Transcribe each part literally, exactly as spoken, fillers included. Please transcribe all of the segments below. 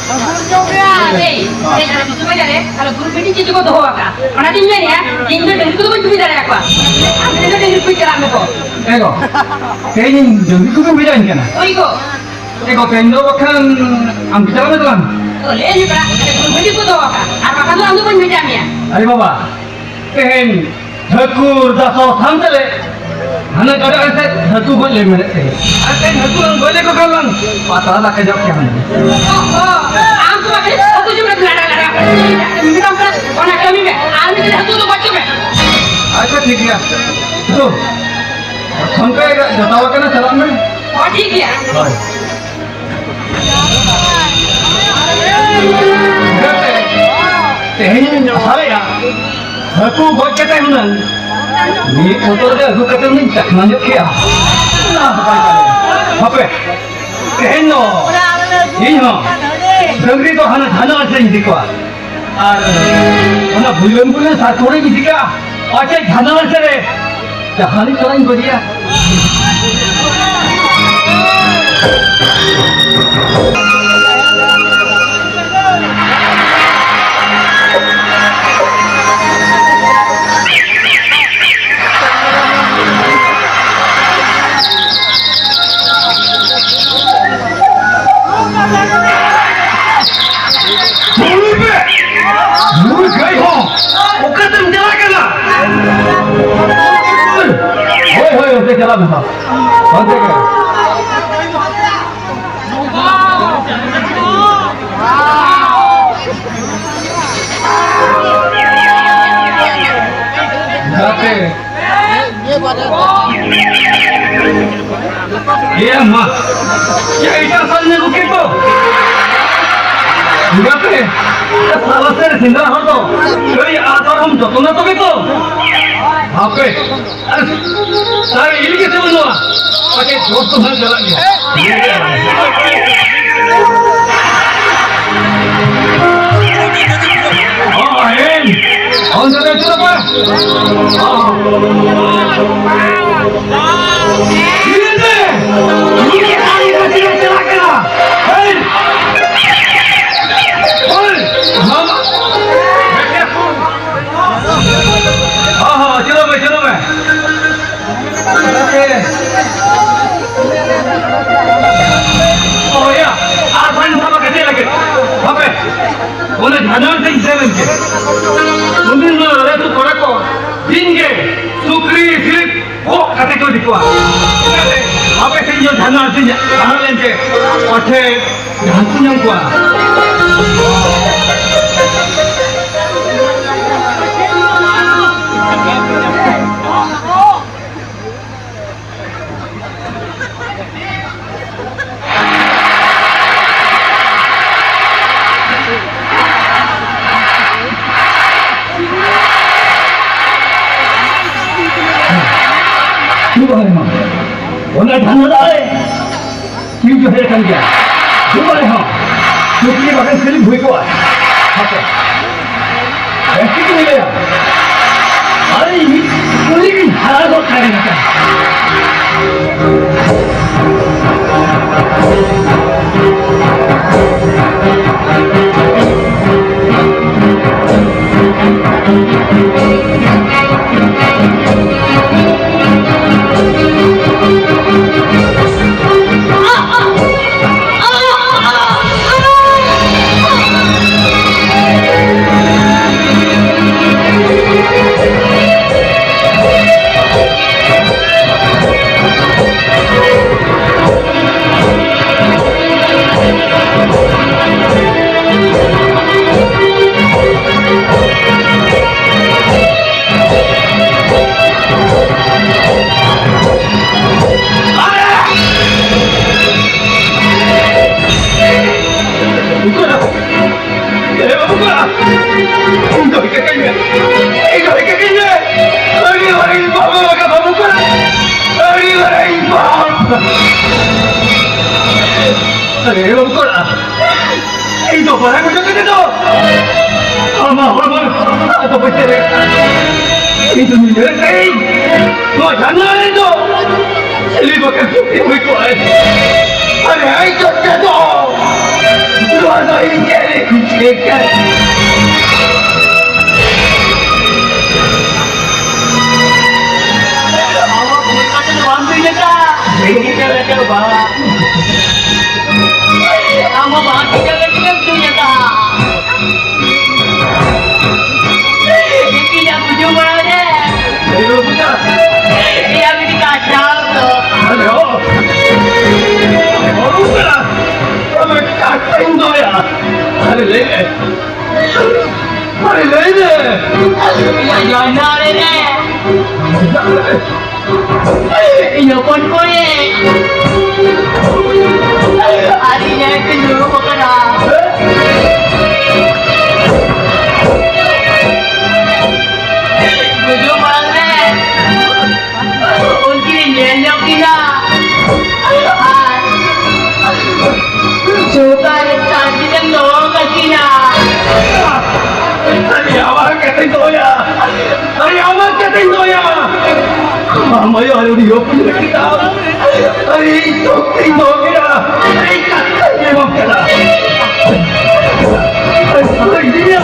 ᱮᱭ, ᱮᱭ, ᱟᱞᱮ ᱫᱤᱥᱚᱢ ᱵᱟᱡᱟᱨ ᱨᱮ ᱟᱞᱮ ᱜᱩᱨᱩᱯ ᱢᱤᱴᱤᱝ ᱪᱮᱫ ᱪᱚᱠᱚ ᱫᱚᱦᱚ ᱟᱠᱟᱫ, ᱚᱱᱟᱛᱤᱧ ᱢᱮᱱᱮᱫᱼᱟ, ᱤᱧ ᱫᱚ ᱰᱟᱹᱝᱨᱤ ᱠᱚᱫᱚ ᱵᱟᱹᱧ ᱪᱩᱯᱤ ᱫᱟᱲᱮᱭᱟᱠᱚᱣᱟ, ᱟᱢ ᱛᱮᱫᱚ ᱰᱟᱹᱝᱨᱤ ᱠᱚᱯᱤ ᱪᱟᱞᱟᱜ ᱢᱮ ᱠᱚ᱾ ᱮ ᱜᱚ, ᱛᱮᱦᱮᱧ ᱰᱟᱹᱝᱨᱤ ᱠᱚᱯᱤ ᱵᱷᱮᱡᱟᱧ ᱠᱟᱱᱟ? ᱦᱳᱭ ᱜᱚ᱾ ᱮ ᱜᱚ, ᱛᱮᱦᱮᱧ ᱫᱚ ᱵᱟᱠᱷᱟᱱ ᱟᱢ ᱜᱮ ᱪᱟᱞᱟᱜ ᱢᱮ ᱛᱟᱞᱟᱝ᱾ ᱛᱚ, ᱞᱟᱹᱭ ᱟᱹᱧ ᱯᱮᱲᱟ, ᱟᱞᱮ ᱜᱩᱨᱩᱯ ᱢᱤᱴᱤᱝ ᱠᱚ ᱫᱚᱦᱚ ᱟᱠᱟᱫ, ᱟᱨ ᱵᱟᱠᱷᱟᱱ ᱫᱚ ᱟᱢ ᱫᱚ ᱵᱟᱹᱧ ᱵᱷᱮᱡᱟ ᱢᱮᱭᱟ᱾ ᱟᱨᱮ ᱵᱟᱵᱟ, ᱛᱮᱦᱮᱧ ᱦᱟᱹᱠᱩ ᱫᱟᱥᱚ ᱥᱟᱶᱛᱮ ᱞᱮ ᱦᱟᱱᱟ ᱜᱟᱰᱟ ᱨᱮ ᱥᱮᱫ ᱦᱟᱹᱠᱩ ᱜᱚᱡ ᱞᱮ ᱢᱮᱱᱮᱫ ᱛᱟᱦᱮᱸᱫ᱾ ᱟᱨ ᱛᱮᱦᱮᱧ ᱦᱟᱹᱠᱩ ᱞᱟᱝ ᱜᱚᱡ ᱞᱮᱠᱚ ᱠᱷᱟᱱ ᱞᱟᱝ ᱯᱟᱛᱲᱟ ᱫᱟᱠᱟ ᱡᱚᱢ ᱠᱮᱭᱟ ᱦᱩᱱᱟᱹᱝ᱾ ᱚᱦᱚ, ᱟᱢ ᱫᱚ ᱵᱟᱯᱮ ᱦᱟᱹᱠᱩ ᱡᱚᱢ ᱨᱮ ᱞᱟᱲᱟ ᱞᱟᱲᱟ᱾ ᱢᱮᱛᱟᱢ ᱠᱟᱱᱟ, ᱚᱱᱟ ᱠᱟᱹᱢᱤ ᱢᱮ, ᱟᱨ ᱢᱤᱫ ᱫᱤᱱ ᱦᱟᱹᱠᱩ ᱫᱚ ᱜᱚᱡ ᱠᱚᱢᱮ᱾ ᱟᱪᱪᱷᱟ, ᱴᱷᱤᱠ ᱜᱮᱭᱟ᱾ ᱛᱚ, ᱯᱷᱳᱱ ᱯᱮ ᱡᱚᱴᱟᱣ ᱟᱠᱟᱱᱟ, ᱪᱟᱞᱟᱜ ᱢᱮ᱾ ᱚ, ᱴᱷᱤᱠ ᱜᱮᱭᱟ᱾ ᱦᱳᱭ᱾ ᱛᱮᱦᱮᱧᱤᱧ ᱥᱟᱨᱮᱡᱼᱟ, ᱦᱟᱹᱠᱩ ᱜᱚᱡ ᱠᱟᱛᱮ ᱦᱩᱱᱟᱹᱝ ᱢᱤᱫ ᱵᱚᱛᱚᱨ ᱜᱮ ᱟᱹᱜᱩ ᱠᱟᱛᱮ ᱦᱩᱱᱟᱹᱝ ᱪᱟᱠᱷᱱᱟ ᱧᱚᱜ ᱠᱮᱭᱟ᱾ ᱦᱟᱯᱮ, ᱛᱮᱦᱮᱧ ᱫᱚ ᱤᱧ ᱦᱚᱸ ᱰᱟᱹᱝᱨᱤ ᱫᱚ ᱦᱟᱱᱟ ᱡᱷᱟᱱᱟ ᱥᱮᱫ ᱤᱧ ᱤᱫᱤ ᱠᱚᱣᱟ᱾ ᱟᱨ ᱚᱱᱟ ᱵᱩᱞᱟᱹᱱ ᱵᱩᱞᱟᱹᱱ ᱥᱟᱨ ᱠᱚᱨᱮᱧ ᱤᱫᱤ ᱠᱟᱜᱼᱟ᱾ ᱯᱟᱪᱮ ᱡᱷᱟᱱᱟ ᱥᱮᱫ ᱨᱮ ᱡᱟᱦᱟᱸ ᱨᱮ ᱪᱟᱞᱟᱜ ᱤᱧ ᱜᱚᱡᱮᱭᱟ᱾ ᱫᱩᱲᱩᱵ ᱯᱮ! ᱫᱩᱲᱩᱵ ᱜᱟᱹᱭ ᱦᱚᱸ! ᱚᱠᱟᱛᱮᱢ ᱪᱟᱞᱟᱜ ᱠᱟᱱᱟ? ᱦᱳᱭ, ᱦᱳᱭ, ᱚᱱᱛᱮ ᱪᱟᱞᱟᱜ ᱢᱮ ᱦᱟᱸᱜ᱾ ᱚᱱᱛᱮ ᱜᱮ᱾ ᱜᱟᱛᱮ᱾ ᱮ ᱢᱟ, ᱪᱮᱫ ᱮᱴᱟᱜ ᱥᱟᱞ ᱧᱮᱞ ᱠᱮᱫ ᱫᱚ? ᱜᱟᱛᱮ, ᱥᱟᱞᱟ ᱥᱮ ᱥᱮᱸᱫᱽᱨᱟ ᱦᱚᱲ ᱫᱚ ᱟᱹᱰᱤ ᱟᱛᱟᱨ ᱦᱚᱸᱢ ᱡᱚᱛᱚᱱᱟ ᱛᱚᱵᱮ ᱛᱚ? ᱦᱟᱯᱮ, ᱟᱨ ᱤᱧ ᱜᱮ ᱥᱮ ᱵᱟᱹᱱᱩᱜᱼᱟ? ᱯᱟᱪᱮ ᱡᱳᱨ ᱛᱮ ᱦᱟᱸᱜ ᱪᱟᱞᱟᱜ ᱜᱮᱭᱟ᱾ ᱚ, ᱦᱮᱸ᱾ ᱚᱱᱛᱮ ᱫᱚ ᱪᱮᱫ ᱞᱮᱠᱟ? ᱚ᱾ ᱤᱧ ᱫᱚ ᱪᱮᱫ ᱪᱟᱞᱟᱜ ᱠᱟᱱᱟ? ᱦᱮᱸ᱾ ᱠᱚ ᱫᱤᱠᱩᱣᱟ᱾ ᱚᱱᱟᱛᱮ ᱟᱯᱮ ᱴᱷᱮᱱ ᱡᱚ ᱫᱷᱟᱱᱟ ᱟᱹᱛᱤᱧ ᱛᱟᱦᱮᱸ ᱞᱮᱱᱛᱮ ᱯᱟᱪᱷᱮ ᱡᱟᱦᱟᱸ ᱠᱚ ᱧᱟᱢ ᱠᱚᱣᱟ᱾ ᱪᱮᱫ ᱵᱟᱭ ᱮᱢᱟ? ᱚᱱᱟ ᱫᱷᱟᱱᱟ ᱫᱚ ᱟᱞᱮ ᱪᱤᱣ ᱡᱚᱦᱮᱫ ᱠᱟᱱ ᱜᱮᱭᱟ᱾ ᱫᱩᱵᱟᱭ ᱦᱚᱸ ᱪᱩᱠᱞᱤ ᱵᱟᱠᱷᱟᱱ ᱥᱤᱞᱤᱯ ᱦᱩᱭ ᱠᱚᱜᱼᱟ᱾ ᱦᱟᱯᱮ᱾ ᱡᱟᱹᱥᱛᱤ ᱜᱮ ᱞᱟᱹᱭᱟ᱾ ᱟᱨᱮ ᱢᱤᱫ ᱠᱩᱞᱤ ᱜᱤᱧ ᱦᱟᱨᱟ ᱜᱚᱫ ᱠᱟᱭ ᱠᱟᱱᱟ᱾ ᱮ ᱵᱟᱹᱵᱩ ᱠᱚᱲᱟ! ᱤᱧ ᱫᱚ ᱦᱤᱠᱟᱹ ᱠᱟᱹᱧ ᱢᱮ! ᱤᱧ ᱫᱚ ᱦᱤᱠᱟᱹ ᱠᱟᱹᱧ ᱢᱮ! ᱟᱹᱰᱤ ᱢᱟᱨᱟᱝ ᱤᱧ ᱯᱟᱯ ᱟᱠᱟᱫ ᱵᱟᱹᱵᱩ ᱠᱚᱲᱟ! ᱟᱹᱰᱤ ᱢᱟᱨᱟᱝ ᱤᱧ ᱯᱟᱯ! ᱟᱨᱮ ᱵᱟᱹᱵᱩ ᱠᱚᱲᱟ! ᱤᱧ ᱫᱚ ᱵᱟᱲᱟᱭ ᱦᱚᱪᱚ ᱠᱟᱛᱮ ᱫᱚ ᱟᱢᱟᱜ ᱦᱚᱲᱢᱚ ᱟᱫᱚ ᱵᱟᱹᱧ ᱪᱟᱞᱟᱜᱼᱟ᱾ ᱤᱧ ᱫᱚ ᱧᱤᱫᱟᱹ ᱨᱮ ᱤᱧ ᱱᱚᱣᱟ ᱡᱷᱟᱨᱱᱟ ᱨᱮ ᱫᱚ ᱪᱤᱞᱤ ᱵᱟᱠᱷᱟᱱ ᱪᱩᱯᱤ ᱦᱩᱭ ᱠᱚᱜᱼᱟᱭ᱾ ᱟᱨ ᱦᱮᱸ ᱪᱚᱴ ᱪᱟᱸᱫᱚ, ᱱᱚᱣᱟ ᱫᱚ ᱤᱧ ᱜᱮ ᱴᱷᱤᱠ ᱠᱟᱱᱟ᱾ ᱟᱢᱟᱜ ᱵᱷᱩᱞ ᱠᱟᱛᱮ ᱫᱚ ᱵᱟᱢ ᱵᱩᱡᱽ ᱞᱮᱫᱟ᱾ ᱤᱧ ᱜᱮ ᱞᱮᱠᱟ ᱵᱟᱝ᱾ ᱟᱢ ᱦᱚᱸ ᱵᱟᱝ ᱴᱷᱤᱠᱟᱹ ᱞᱮᱠᱟ ᱜᱮᱢ ᱛᱩᱧ ᱟᱠᱟᱫᱼᱟ᱾ ᱤᱧᱟᱜ ᱵᱩᱡᱷᱟᱹᱣ ᱵᱟᱲᱟ ᱨᱮ᱾ ᱤᱧᱟᱜ ᱢᱤᱫᱴᱤᱡ ᱤᱧ ᱦᱚᱯᱚᱱ ᱠᱩᱲᱤ ᱟᱨ ᱤᱧ ᱟᱭᱳ ᱠᱤᱱ ᱫᱩᱲᱩᱵ ᱟᱠᱟᱱᱟ᱾ ᱜᱩᱡᱩᱜ ᱢᱟᱲᱟᱝ ᱨᱮ ᱩᱱᱠᱤᱱ ᱧᱮᱞ ᱧᱚᱜ ᱠᱤᱱᱟ ᱟᱨ ᱪᱳᱠᱟ ᱨᱮ ᱥᱟᱹᱱᱛᱤ ᱛᱮᱢ ᱫᱚᱦᱚ ᱠᱟᱹᱠᱤᱱᱟ᱾ ᱟᱨᱮ ᱟᱢᱟᱜ ᱠᱟᱛᱷᱟᱧ ᱫᱚᱦᱚᱭᱟ, ᱟᱨᱮ ᱟᱢᱟᱜ ᱠᱟᱛᱷᱟᱧ ᱫᱚᱦᱚᱭᱟ᱾ ᱟᱢ ᱟᱭᱳ ᱟᱨ ᱩᱱᱤ ᱦᱚᱯᱚᱱ ᱞᱟᱹᱜᱤᱫ ᱫᱚ, ᱟᱨᱮ ᱤᱧ ᱫᱚ ᱤᱧ ᱫᱚᱦᱚ ᱠᱮᱫᱟ, ᱟᱨᱮ ᱠᱟᱛᱷᱟᱧ ᱮᱢᱟᱢ ᱠᱟᱱᱟ᱾ ᱟᱨᱮ ᱤᱫᱤᱭᱟ᱾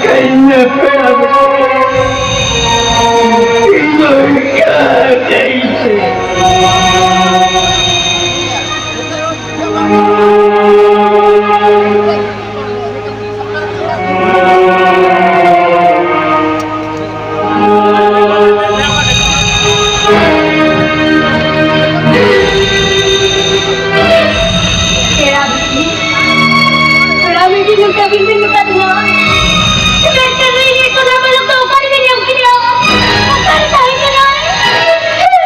ᱠᱟᱹᱧ ᱢᱮ ᱯᱮᱲᱟ ᱵᱩᱰᱷᱤ, ᱤᱧ ᱫᱚ ᱤᱱᱠᱟᱹ ᱠᱟᱹᱧ ᱯᱮ᱾ ᱯᱮᱲᱟ ᱵᱤᱴᱤ, ᱯᱮᱲᱟ ᱵᱤᱴᱤ, ᱱᱚᱝᱠᱟ ᱵᱤᱱ ᱢᱮᱱ ᱠᱟᱫᱤᱧᱟ᱾ ᱢᱮᱱᱠᱷᱟᱱ ᱤᱧ ᱥᱚᱫᱟ ᱢᱟᱞᱚᱠ ᱫᱚ ᱚᱠᱟ ᱨᱮᱵᱤᱱ ᱧᱟᱢ ᱠᱮᱫᱮᱭᱟ? ᱚᱠᱟ ᱨᱮ ᱛᱟᱦᱮᱸ ᱠᱟᱱᱟᱭ?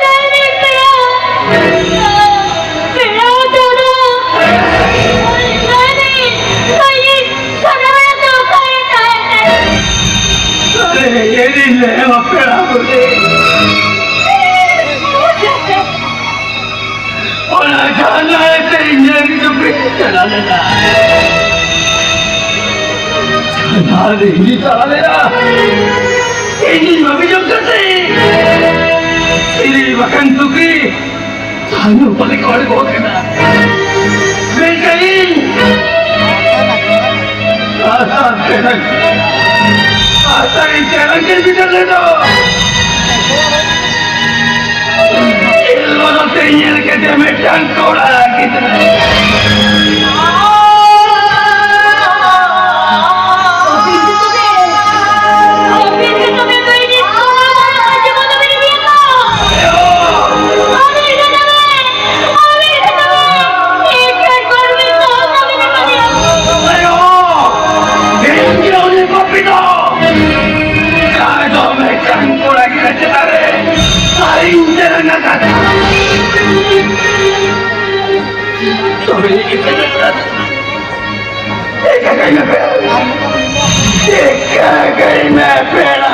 ᱞᱟᱹᱭ ᱢᱮ ᱯᱮᱲᱟ᱾ ᱯᱮᱲᱟ ᱫᱚ, ᱞᱟᱹᱭ ᱢᱮ, ᱞᱟᱹᱭ ᱢᱮ᱾ ᱟᱨᱮ, ᱮᱱᱮᱡ ᱞᱮ ᱮᱢᱟ ᱯᱮᱲᱟ ᱠᱚ ᱞᱮ᱾ ᱚᱱᱟ ᱡᱷᱟᱨᱱᱟ ᱨᱮ ᱤᱧ ᱧᱮᱞ ᱠᱟᱛᱮ ᱯᱮ ᱪᱟᱞᱟᱣ ᱞᱮᱱᱟ᱾ ᱡᱷᱟᱨᱱᱟ ᱨᱮ ᱤᱧ ᱪᱟᱞᱟᱣ ᱞᱮᱱᱟ᱾ ᱤᱧ ᱵᱟᱹᱜᱤ ᱡᱚᱝ ᱠᱟᱛᱮ᱾ ᱤᱧ ᱵᱟᱠᱷᱟᱱ ᱫᱩᱠᱷᱤ᱾ ᱟᱭᱳ ᱵᱟᱞᱮ ᱠᱚᱲᱮ ᱠᱚ ᱠᱟᱱᱟ᱾ ᱢᱮᱱᱠᱷᱟᱱ ᱤᱧ ᱟᱥᱟ ᱛᱮᱨᱟᱝ, ᱟᱥᱟ ᱤᱧ ᱛᱮᱨᱟᱝ ᱠᱮᱫ ᱵᱤᱫᱟᱹᱞ ᱨᱮᱫᱚ᱾ ᱤᱧ ᱵᱚᱫᱚᱞ ᱛᱮ ᱧᱮᱞ ᱠᱮᱫᱮ ᱢᱤᱫᱴᱟᱝ ᱠᱚᱲᱟ ᱜᱤᱫᱽᱨᱟᱹ᱾ ᱛᱚᱵᱮ ᱪᱤᱠᱟᱹ ᱠᱟᱹᱧ ᱢᱮ ᱯᱮᱲᱟ᱾ ᱪᱤᱠᱟᱹ ᱠᱟᱹᱧ ᱢᱮ ᱯᱮᱲᱟ᱾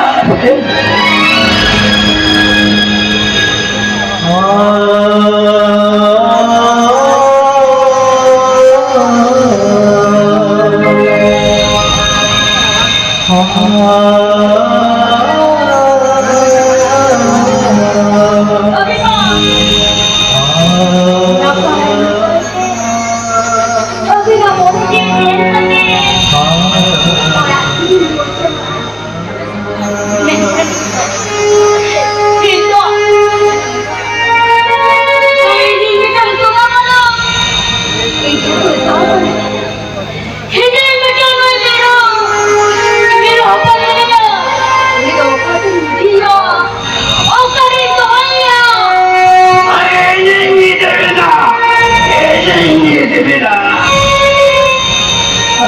ᱟᱹᱵᱤᱱᱟᱜ ᱢᱚᱱᱮ ᱡᱤᱣᱤ ᱧᱮᱞ ᱠᱟᱛᱮ ᱚᱲᱟᱜ ᱤᱧ ᱨᱩᱣᱟᱹᱲ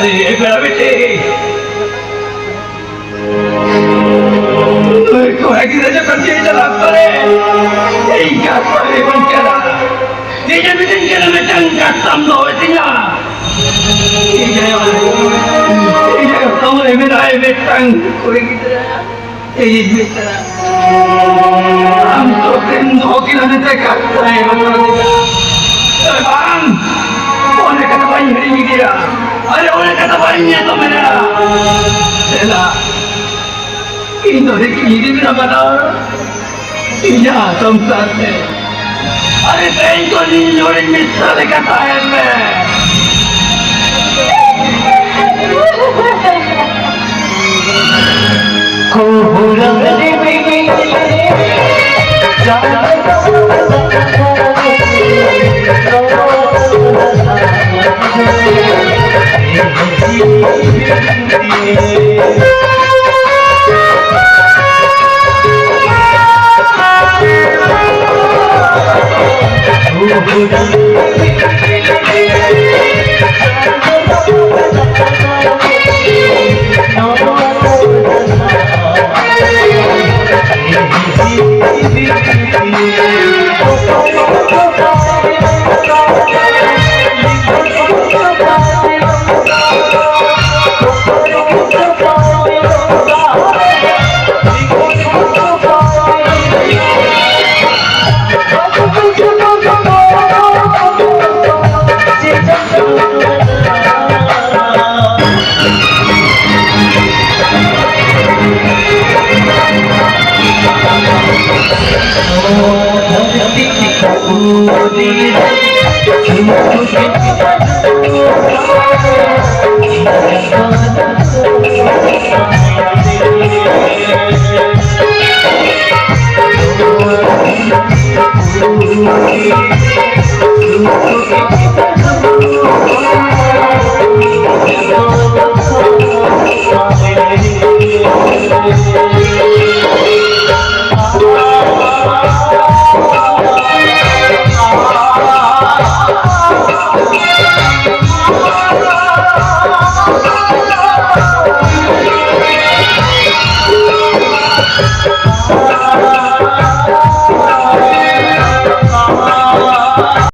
ᱮ ᱯᱮᱲᱟ ᱵᱤᱴᱤ, ᱱᱩᱭ ᱠᱚᱲᱟ ᱜᱤᱫᱽᱨᱟᱹ ᱡᱚᱠᱷᱚᱱ ᱪᱮᱫ ᱪᱟᱞᱟᱜ ᱠᱟᱱᱟ, ᱤᱧ ᱠᱟᱛᱷᱟ ᱨᱮ ᱵᱟᱹᱧ ᱪᱟᱞᱟᱜᱼᱟ᱾ ᱤᱧ ᱮ ᱢᱤᱛᱟᱹᱧ ᱠᱟᱱᱟ, ᱢᱤᱫᱴᱟᱝ ᱠᱟᱛᱷᱟᱢ ᱫᱚᱦᱚᱭ ᱛᱤᱧᱟ᱾ ᱤᱧ ᱟᱭᱳ, ᱤᱧ ᱟᱭᱳ ᱥᱟᱢᱟᱝ ᱨᱮ ᱢᱮᱱᱟᱭ ᱢᱤᱫᱴᱟᱝ ᱠᱩᱲᱤ ᱜᱤᱫᱽᱨᱟᱹ᱾ ᱤᱧᱤᱧ ᱢᱮᱛᱟᱭᱟ, ᱟᱢ ᱥᱚᱛᱮᱢ ᱫᱚᱦᱚ ᱠᱤᱱᱟ ᱢᱮᱱᱛᱮ ᱠᱟᱛᱷᱟᱭ ᱵᱟᱛᱟᱣ ᱠᱮᱫᱟ᱾ ᱮ ᱵᱟᱝ, ᱚᱱᱟ ᱠᱟᱛᱷᱟ ᱵᱟᱹᱧ ᱦᱤᱲᱤᱧ ᱜᱮᱭᱟ᱾ ᱟᱨᱮ, ᱚᱱᱟ ᱠᱟᱛᱷᱟ ᱵᱟᱹᱧ ᱧᱮᱞ ᱢᱮᱱᱟ᱾ ᱫᱮᱞᱟ, ᱤᱧ ᱫᱚ ᱨᱤᱠᱤ ᱤᱫᱤ ᱢᱮᱱᱟ ᱵᱟᱱᱟᱨ᱾ ᱤᱧᱟᱜ ᱥᱚᱝᱥᱟᱨ ᱛᱮ᱾ ᱟᱨᱮ ᱛᱮᱦᱮᱧ ᱠᱷᱚᱱ ᱤᱧ ᱱᱚᱰᱮᱧ ᱢᱮᱥᱟ ᱞᱮᱠᱟ ᱛᱟᱦᱮᱱ ᱢᱮ᱾